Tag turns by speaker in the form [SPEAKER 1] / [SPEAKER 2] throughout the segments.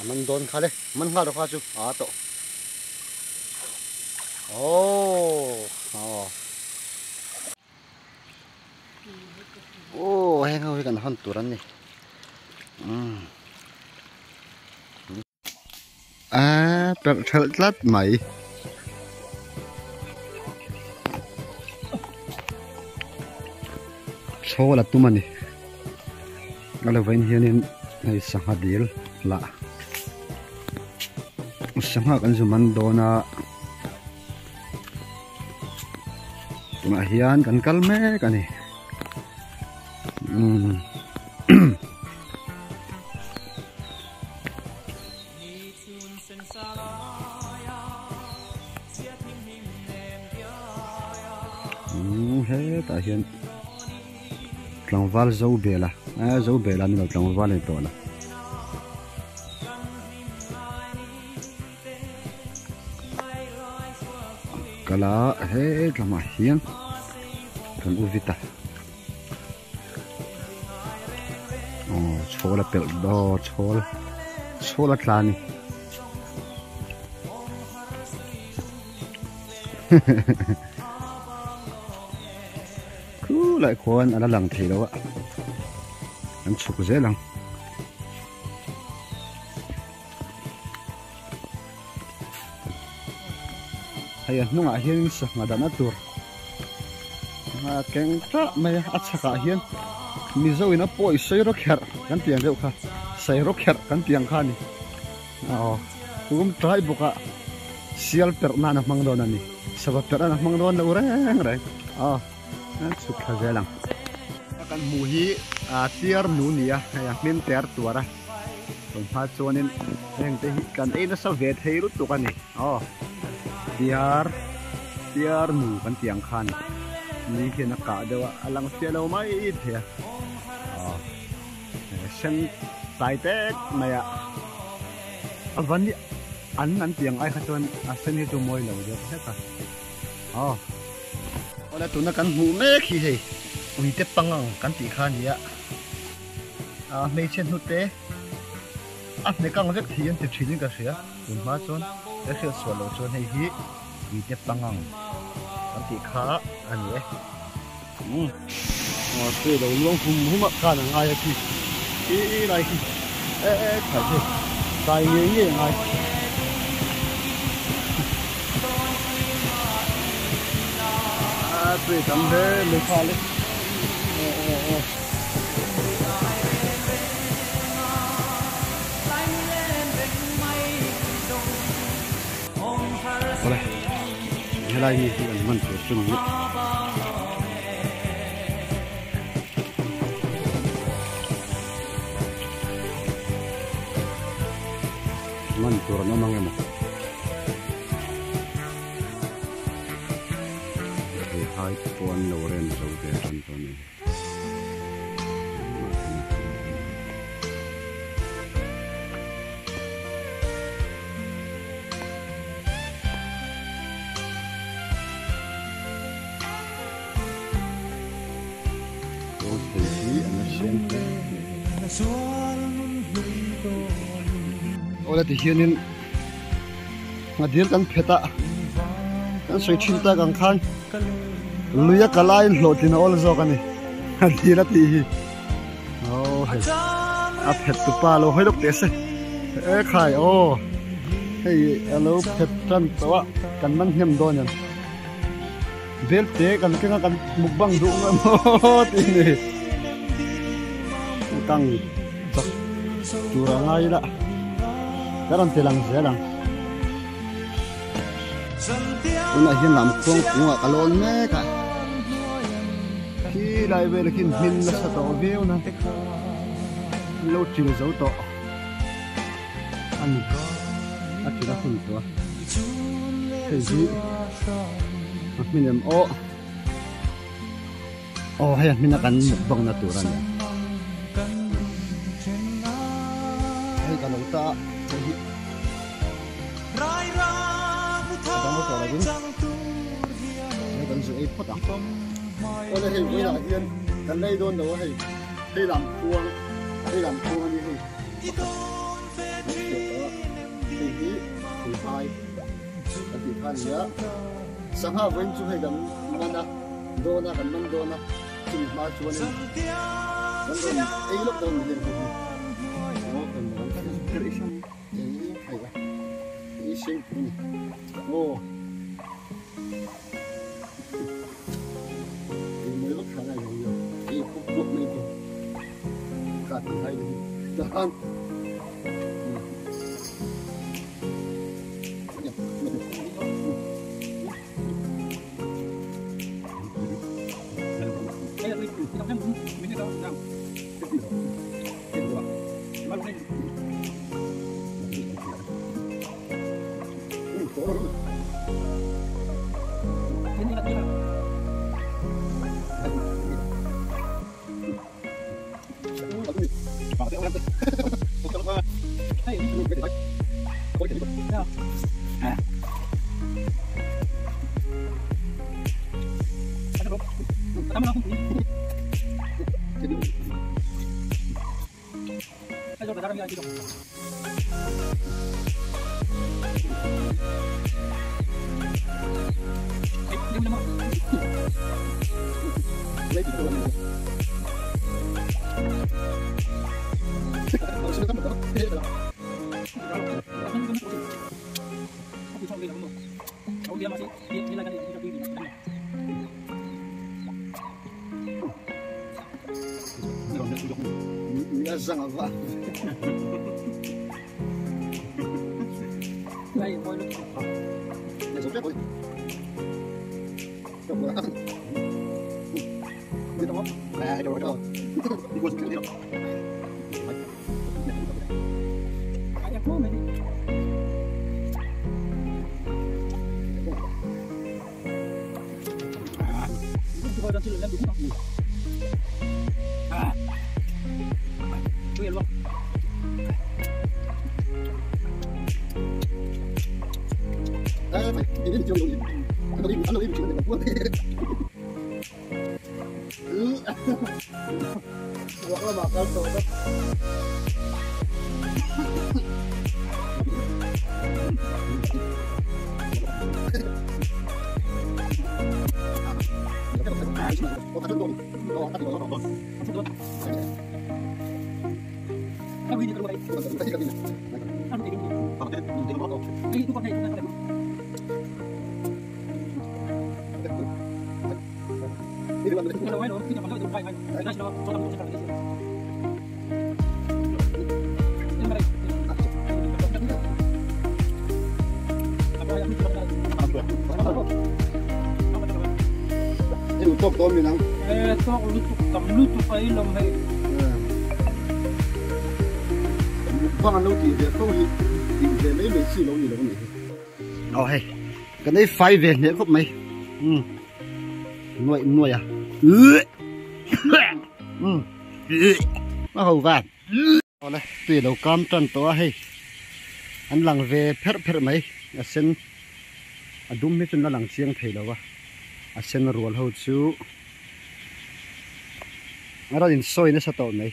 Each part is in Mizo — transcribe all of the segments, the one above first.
[SPEAKER 1] man dawn kha le man nghal rawh kha chu a tawh aww aw aw heng ho hi kan hawn tur an ni umm a perh thelh tlat mai. Chhawl a tum a ni a lo vain hianin hei sangha dil lah sangha kan zu man dawn a tunah hian kan kal mek a ni umm. Hetah hian tlangval zo bela eh zo bela ni lo tlangval a ni tawh lo. Kala hetlamah hian kan u vita. Aw chhawl a pelh daw chhawl chhawl a tla a ni khu lai khuan a la lang thei lo a an chhuk zel ang. Hei a hnungah hian sangha dahna tur a keng tah mai a a chhakah hian mizo in a pawi sawi rawk herh kan tih ang deuh kha sawi rawk herh kan tih ang kha a ni aw tum tlai bawk a sial perh nan a hmang dawn a ni sava perh nan a hmang dawn lo reng reng aw a chhuk thla zel ang. Kan hmuh hi tiar nu a ni a hei a hming ter tuar a. Tunhma chuanin heng te hi kan ei nasa ve thei lutuk a ni aw tiar tiar nu kan tih ang khan ni hian a kah deuh a a lang fiah lo mai thei a aw sen tlai tek mai a a van hi an an tih ang ai kha chuan a sen hi chu mawi lo deuh hlek a aw. Awle tuna kan hmuh mek hi hei uite pangang kan tih kha a ni a. A hmeichhe hnute a hnek ang vek thei an ti thin in ka hria tun hma chuan ka hriat sual loh chuan hei hi mite pangang kan tih kha a ni e umm aw tui lo luang hum hum a khan a ngai a khi i lai khi e e khai hei kai ngei ngei a ngai. A tui tam hle mai kha le aw aw aw. Awle helai mi hi an man tur chu ni man tur an awm ang emaw hei hai pawh an lo rem zo ve tan tawh a ni. Awle ti hianin ngadial kan phet a kan sawi thin tak ang khan lui a kal aiin hlawhtlin a awl zawk a ni ngadial a tih hi aw hei a phet tu pa lo hawi lawk teh se e khai aw hei a lo phet tan tawh a kan man hnem dawn em bel te kan keng a kan mukbang duh ngam maw tih a ni tang chak tur a ngai ila ka rawn ti lang zel ang tunah hian lam khuang kungah ka lawn mek a khi lai vel khi hmin nasa tawh viau na an lo til zo tawh a ni a til a hun tawh a hei hi a hmin em aw. Aw hei a hmina kan mukbang na tur a nia. Hei ka lo ta a hei hi a dang tawh lovin hei kan zu ei phawt ang. Awle hei vawiinah hian kan lei dawn lo a hei hei lam khuang hei lam khuang a ni hei pakhat kan hriat tawh a. Phai kan tih kha a ni a. Sangha vawiin chu hei kan man a, dawn a, kan man dawn a, chumi hma chuanin kan rawn ei lawk dawn ni hian hei hi aw kan rawn ei thei a, ei seng tur a ni. Aw. Ei mawi vak thla lai lo nia, ei pup pup mai tur ka ti lai te hi tahan. Aw hei kan ei fai ve hneh khawp mai umm nuaih nuaih a umm a ho va awle tui lo kam tan tawh a hei an lang ve pherh pherh mai a sen a dum hi chu an la lang chiang thei lo va a sen rual ho chu a rawn insawi nasa tawh mai.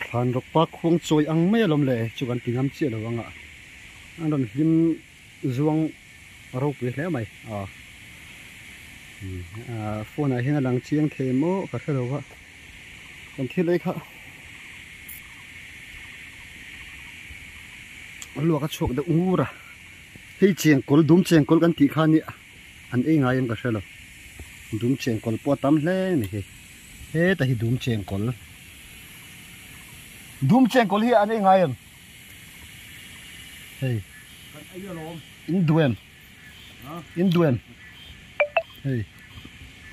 [SPEAKER 1] Thlan rawk pa khuang chawi ang mai alawm le chu kan ti ngam chiah lo ang a an rawn hlim zuang ropui hle mai a phone ah hian a lang chiang thei maw ka hre lo a kan thil ei kha a luak a chhuak deuh ngur a hei chengkawl dum chengkawl kan tih kha nia an ei ngai em ka hre lo dum chengkawl pawh a tam hle a ni hei. Heta hi dum chengkawl dum chengkawl hi an ei ngai em hei in duh em in duh em hei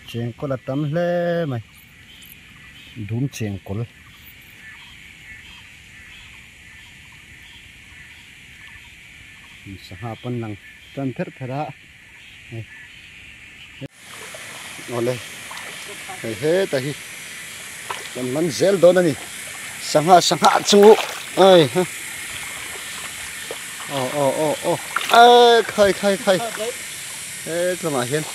[SPEAKER 1] chengkawl a tam hle mai dum chengkawl sangha pawn lang tan pherh pherh a hei. Awle hei heta hi kan man zel dawn a ni sangha sangha chu ai ha aw aw aw aw ai khai khai khai he tlangah hian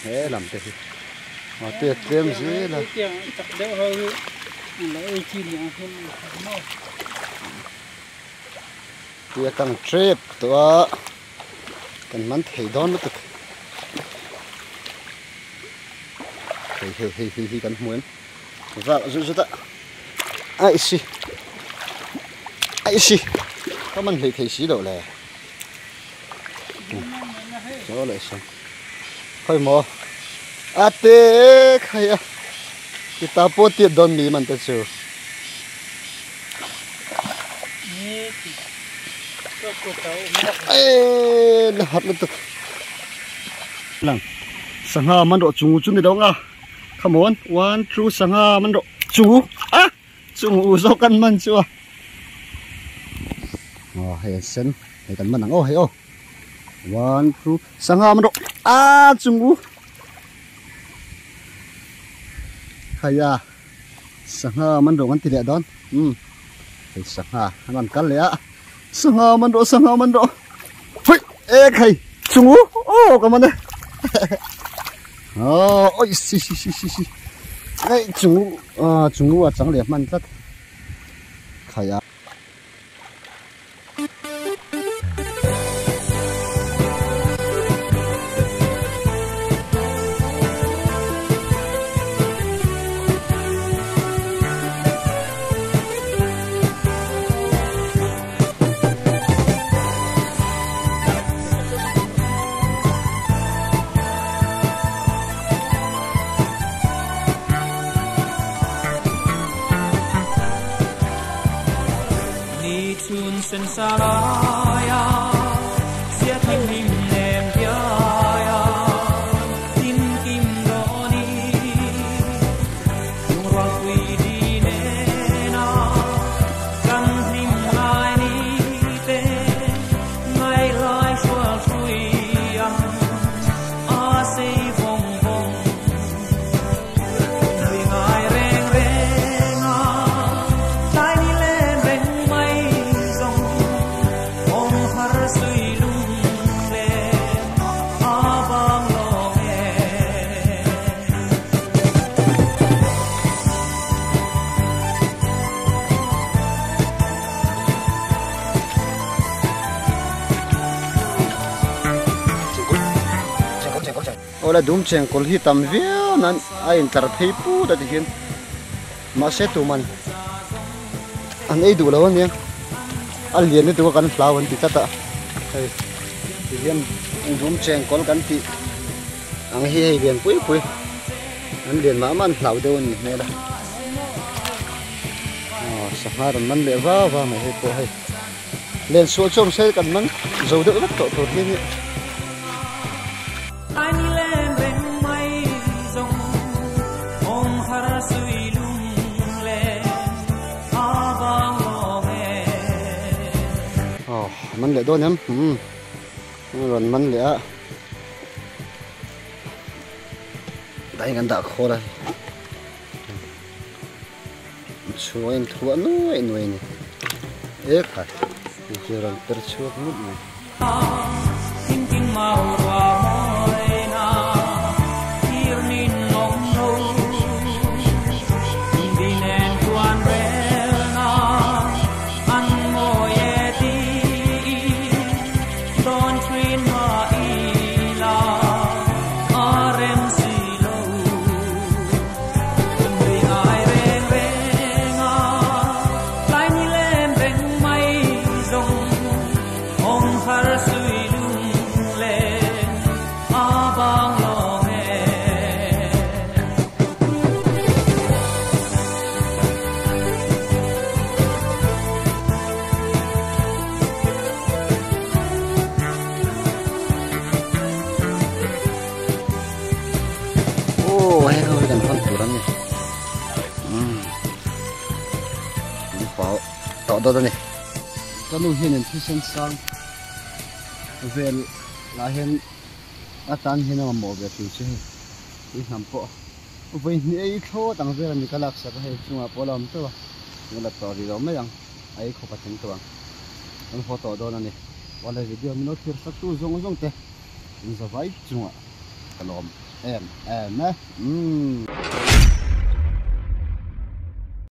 [SPEAKER 1] he lam te hi. A te tlem zel a. Tui a kang tep tawh a, kan man thei dawn lutuk. Hei hei hei hei hi kan hmu em? Vak zut zut a, ai si ai si ka man hlei thei si loh le. Chaw leh sam khawi maw a te khai a ti ta pawh tiat dawn mi man te chu. Eee la hat lutuk lang sangha man rawh chung chu ni lo ang a come on one two sangha man rawh chu a chung u zawk an man chu a aw hei an sen hei kan man ang aw hei aw one two sangha man rawh a chung u hei a sangha man rawh kan ti leh dawn umm hei sangha an rawn kal leh a sangha man rawh sangha man rawh hei ek hei chung u aw ka man e aw oi si si si si si hei chung u ah chung u a chang leh hman tlat khai a. Awle dum chengkawl hi tam viau nan a intlar phei put a ti hian mahse tuman an ei duh lo ania a lian lutuk a kan hlau an ti tlat a hei ti hian dum chengkawl kan tih ang hi hei lian pui pui an lian mah mah an hlau deuh a nih hmel a aw sangha rawn man leh va va mai hei pawh hei len suah chu awm se kan man zo deuh vek tawh tur hi a ni. Aw man leh dawn em umm rawn man leh a. Dai kan dah khawl a chhung a inthuah nuai nuai a ni e khai inti rawn per chhuak ngut mai. Aw hei ho hi kan hawn tur an ni umm an pau tawh dawt a ni ka nu hian in thisen sang vel lah hian atan hian a mamawh ve thin che hei tui hnam pawh vawi hnih ei thlawt ang vel a ni ka laksak a hei chungah pawh a la awm teuh a ka la tawh rih lo mai ang a ei khawp a thleng tawh ang kan haw tawh dawn a ni awle video min lo thlir sak tu zawng zawng te in za vai chungah ka lawm. em em e. Umm.